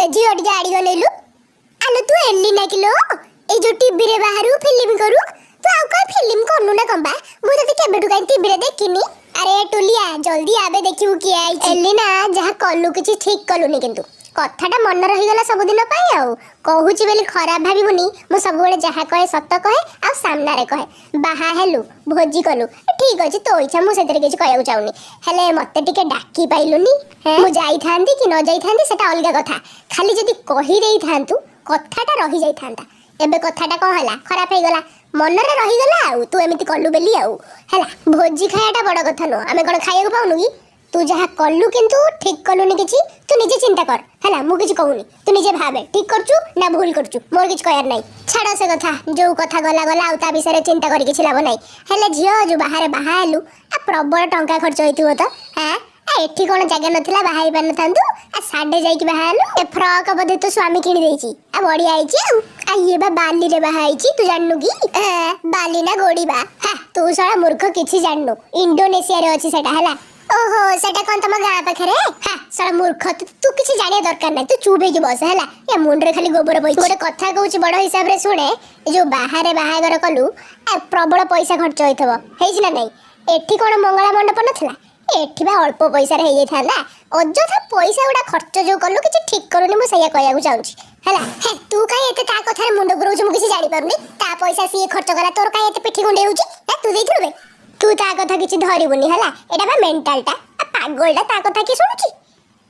ଏ ଝିଅ, ଟିକେ ଆଡ଼ିଗ ନେଲୁ। ଆଲୋ, ତୁ ଏଲିନା କିଲୋ? ଏଇ ଯୋଉ ଟିଭିରେ ବାହାରୁ ଫିଲ୍ମ କରୁ, ତୁ ଆଉ କଣ ଫିଲ୍ମ କରୁନୁ ନା କଣ ବା? ମୁଁ ତତେ କେବେଠୁ କାଇଁ ଟିଭିରେ ଦେଖିନି। ଆରେ ଟୁଲିଆ, ଜଲ୍ଦି ଆବେ, ଦେଖିବୁ କିଏ ଆଇଛି। ଏଲିନା, ଯାହା କଲୁ କିଛି ଠିକ କଲୁନି, କିନ୍ତୁ କଥାଟା ମନେ ରହିଗଲା ସବୁଦିନ ପାଇଁ। ଆଉ କହୁଛି ବୋଲି ଖରାପ ଭାବିବୁନି, ମୁଁ ସବୁବେଳେ ଯାହା କହେ ସତ କହେ ଆଉ ସାମ୍ନାରେ କହେ। ବାହା ହେଲୁ, ଭୋଜି କଲୁ, ଠିକ ଅଛି, ତୋ ଇଚ୍ଛା, ମୁଁ ସେଥିରେ କିଛି କହିବାକୁ ଚାହୁଁନି। ହେଲେ ମତେ ଟିକେ ଡାକି ପାଇଲୁନି। ମୁଁ ଯାଇଥାନ୍ତି କି ନ ଯାଇଥାନ୍ତି ସେଟା ଅଲଗା କଥା, ଖାଲି ଯଦି କହିଦେଇଥାନ୍ତୁ କଥାଟା ରହିଯାଇଥାନ୍ତା। ଏବେ କଥାଟା କଣ ହେଲା? ଖରାପ ହେଇଗଲା, ମନରେ ରହିଗଲା ଆଉ ତୁ ଏମିତି କଲୁ ବୋଲି। ଆଉ ହେଲା, ଭୋଜି ଖାଇବାଟା ବଡ କଥା ନୁହଁ, ଆମେ କଣ ଖାଇବାକୁ ପାଉନୁ କି? ତୁ ଯାହା କଲୁ କିନ୍ତୁ ଠିକ କଲୁନି କିଛି। ତୁ ନିଜେ ଚିନ୍ତା କର, ହେଲା? ମୁଁ କିଛି କହୁନି, ତୁ ନିଜେ ଭାବେ ଠିକ କରୁଛୁ ନା ଭୁଲ କରୁଛୁ। ମୋର କିଛି କହିବାର ନାହିଁ। ଛାଡ଼ ସେ କଥା, ଯୋଉ କଥା ଗଲା ଗଲା, ଆଉ ତା ବିଷୟରେ ଚିନ୍ତା କରି କିଛି ଲାଭ ନାହିଁ। ହେଲେ ଝିଅ, ଯୋଉ ବାହାରେ ବାହା ହେଲୁ, ଆ ପ୍ରବଳ ଟଙ୍କା ଖର୍ଚ୍ଚ ହେଇଥିବ ତ? ହଁ, ଆ ଏଠି କଣ ଜାଗା ନଥିଲା, ବାହା ହେଇ ପାରିନଥାନ୍ତୁ? ଆ ସାଡେ ଯାଇକି ବାହା ହେଲୁ। ଏ ଫ୍ରକ୍ ବୋଧେ ତୋ ସ୍ୱାମୀ କିଣି ଦେଇଛି। ଆ ବଢିଆ ହେଇଛି। ଆଉ ଆ ଇଏ ବା ବାଲିରେ ବାହା ହେଇଛି, ତୁ ଜାଣିନୁ କି? ବାଲି ନା ଗୋଡିବା? ହା, ତୁ ଶଳା ମୂର୍ଖ, କିଛି ଜାଣିନୁ। ଇଣ୍ଡୋନେସିଆରେ ଅଛି ସେଟା, ହେଲା? ଓହୋ, ସେଟା କଣ ତମ ଗାଁ ପାଖରେ? ହା, ଶଳା ମୂର୍ଖ, ତୁ କିଛି ଜାଣିବା ଦରକାର ନାହିଁ, ତୁ ଚୁପ୍ ହେଇକି ବସ, ହେଲା? ଏ ମୁଣ୍ଡରେ ଖାଲି ଗୋବର ପଇଛି। ଗୋଟେ କଥା କହୁଛି, ବଡ ହିସାବରେ ଶୁଣେ। ଏ ଯୋଉ ବାହାରେ ବାହାଘର କଲୁ, ଆ ପ୍ରବଳ ପଇସା ଖର୍ଚ୍ଚ ହେଇଥିବ, ହେଇଛି ନା ନାଇଁ? ଏଠି କଣ ମଙ୍ଗଳା ମଣ୍ଡପ ନଥିଲା? ଏଠି ବା ଅଳ୍ପ ପଇସାରେ ହେଇଯାଇଥାନ୍ତା। ଅଯଥା ପଇସା ଗୁଡା ଖର୍ଚ୍ଚ ଯୋଉ କଲୁ, କିଛି ଠିକ କରୁନି, ମୁଁ ସେଇଆ କହିବାକୁ ଚାହୁଁଛି, ହେଲା? ହେ, ତୁ କାଇଁ ଏତେ ତା କଥାରେ ମୁଣ୍ଡ ପୁରଉଛୁ, ମୁଁ କିଛି ଜାଣିପାରୁନି। ତା ପଇସା ସିଏ ଖର୍ଚ୍ଚ କଲା, ତୋର କାଇଁ ଏତେ ପିଠି କୁଣ୍ଡେଇ ହଉଛି? ହେ, ତୁ ଦେଇଥିଲୁ ବେ? ତୁ ତା କଥା କିଛି ଧରିବୁନି, ହେଲା? ଏଇଟା ବା ମେଣ୍ଟାଲଟା, ପାଗଳଟା, ତା କଥା କିଏ ଶୁଣୁଛି?